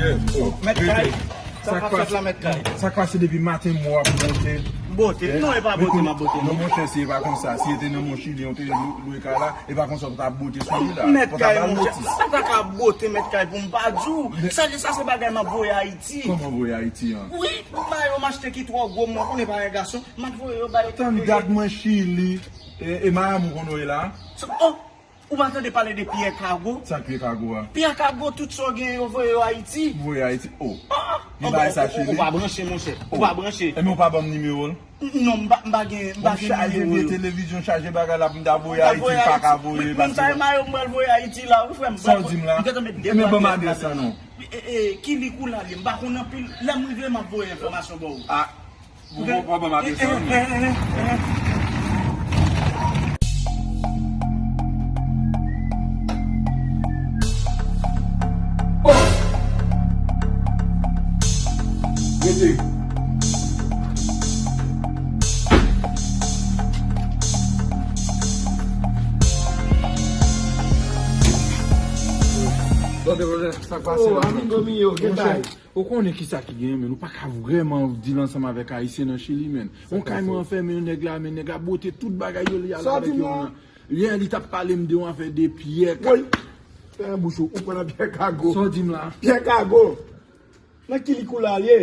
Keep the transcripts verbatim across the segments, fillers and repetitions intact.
Mèt kay, sa k ap fèt la, mèt kay? Sa k pase depi maten m wè w ap bote? Bote? Non, e pa bote m ap bote, non. Non, monchè, si e pa konsa, si e te nan men w Chili, ou te lwe kay la, e pa konsa ou ta bote sou li la. Mèt kay, monchè, sa ta ka bote mèt kay pou m pa di w. Sa, sa se bagay m ap voye Ayiti. Kòman voye Ayiti an? Wi, mayo m achte ki twò gwo, mwen konnen pa yon gason, m ap voye yo ba yo. Tann dat mwen Chili, e, e Miami ou konn wè la? Oh! Ou pa tande pale de Pierre Cargo? Sa k Pierre Cargo a? Pierre Cargo, tout sa w gen, yo voye yo Ayiti. Voye Ayiti? Oh. Ah, li bay sa Chili? Ou pa branche, monchè. Ou pa branche. Enben, ou pa ban m nimewo l? Non, m pa, m pa gen, m pa gen nimewo yo. Chaje vye televizyon, chaje bagay la pou m ta voye Ayiti, m pa ka voye. Mwen, sa e mayo m pral voye Ayiti la, wi, frè m. Sa w di m la? Enben, ban m adrès la non. E, e, Kilikula li, m pa konn anpil. Lè m rive, m ap voye enfòmasyon ba w. Ah. Ou pa, ou pa ban m adrès la non. Rete. Sa k pase la? Oh, amigo mío, ¿qué tal? Ou konnen kisa ki genyen, men. Ou pa ka vrèman deal ansanm avèk Ayisyen nan Chili, men. Yon kay mwen anfèmen yon nèg la, men nèg la bote tout bagay yo, li al avèk yo nan. Yè, li t ap pale m de yon afè de Pierre Ka- Woy! Fèmen bouch ou, ou pran nan Pierre Cargo. Sa w di m la? Pierre Cargo! Nan Kilikula li ye?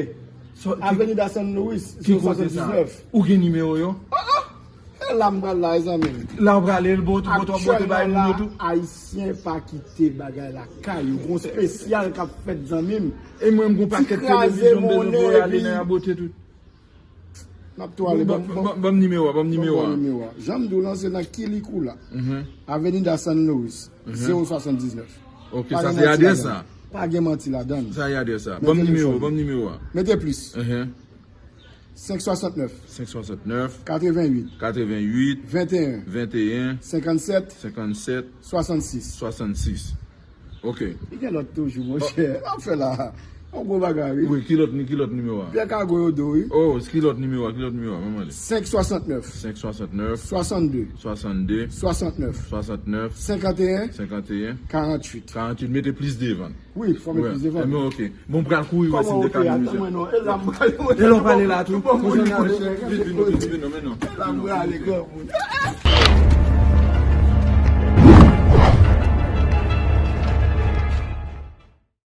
Avenida San Luis, zewo swasanndiznèf. Ou gen nimewo yo? Ah, ah! E la m pral la, zanmi m. La w prale, l bote, bote, bote bay moun yo tou. Ayisyen pa kite bagay lakay yo. Gon espesyal k ap fèt, zanmi m. E mwen, m gon pakèt televizyon m bezwen voye ale nan Yabote tou. M ap tou ale, ban m, ban m nimewo a, ban m nimewo a. Jan m di w lan, se nan Kilikula, Avenida San Luis, zewo swasanndiznèf. Ok, sa se adrès la. Pa gen manti ladan l. Sa e adrès la. Ban m nimewo, ban m nimewo a. Mete plis. Senk swasantnèf. Senk swasantnèf. Katrevenwit. Katrevenwit. Venteyen. Venteyen. Senkannsèt. Senkannsèt. Swasannsis. Swasannsis. Ok. Li gen lòt toujou, monchè. Sa w ap fè la? Yon gwo bagay, wi. Wi, ki lòt ni-, ki lòt nimewo a? Pierre Cargo yo do, wi. Oh, ki lòt nimewo a? Ki lòt nimewo a? Ban m ale. Senk swasantnèf. Senk swasantnèf. Swasannde. Swasannde. Swasantnèf. Swasantnèf. Senkanteyen. Senkanteyen. Karannwit. Karannwit, mete plis devan. Wi, fò met plis devan. Enben, ok. Bon, m pral kouri wè si m te ka jwenn misye. Kòman ou te? Atann mwen non. E la m prale. E lè w prale la tou. Bon, vin, vin, vin, vin, vin, non, men non. E la m prale, granmoun.